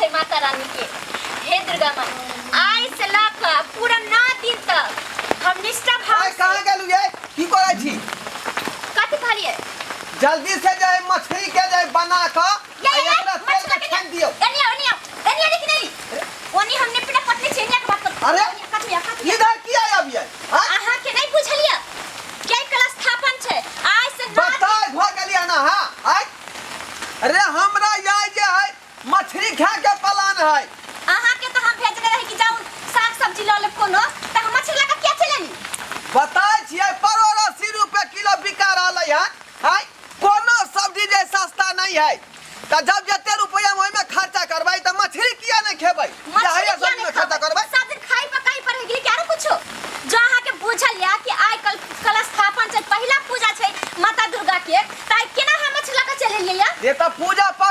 छै माता रानी के। हे दुर्गा माँ, आइ से लऽ कऽ पूरा 9 दिन तक हम निष्ठा भाव आइ से कहाँ गेलू ये? की करै छी? कथी कहलियै? जल्दी से जे मछली के जे बना कऽ या आ या एकरा तेल में छानि दियौ। एनी आओ, एनी आओ, एनी आओ, देखि नहीं ओनी हमने पिना पटने छै, एनी के बात कर। अरे! कथी कथी? इधर किया आबियै? हाँ? अहाँ के नहीं बुझलियै के कलस्थापन छै आइ से 9 दिन। बताय भऽ गेलियै ना? हाँ, आइ अरे हमरा याय जे है मछली खा के पलान है। अहाँ के तो हम भेजने रही कि जाउ साग सब्जी लऽ लेब कोनो, तऽ हम मछली लऽ कऽ किया चलि एली? बताय छियै, परोड़ 80 रुपए किलो बिका रहलै हन। आइ कोनो सब्जी जे सस्ता नहीं है, तऽ जब जते रुपया ओहिमे खर्चा करबै तऽ मछली किया नहीं खेबै? मछली जे किया सब्जी नहीं में खर्चा खेबै? करबै। सब दिन खाई पकाई पर रहि गेली कि आरो कुछो? जो अहाँ के बुझल या कि आइ कल कलस्थापन छै, पहिला पूजा छै माता दुर्गा के, तऽ आइ केना हम मछली लऽ कऽ चलि एलियै या? ये तऽ पूजा पर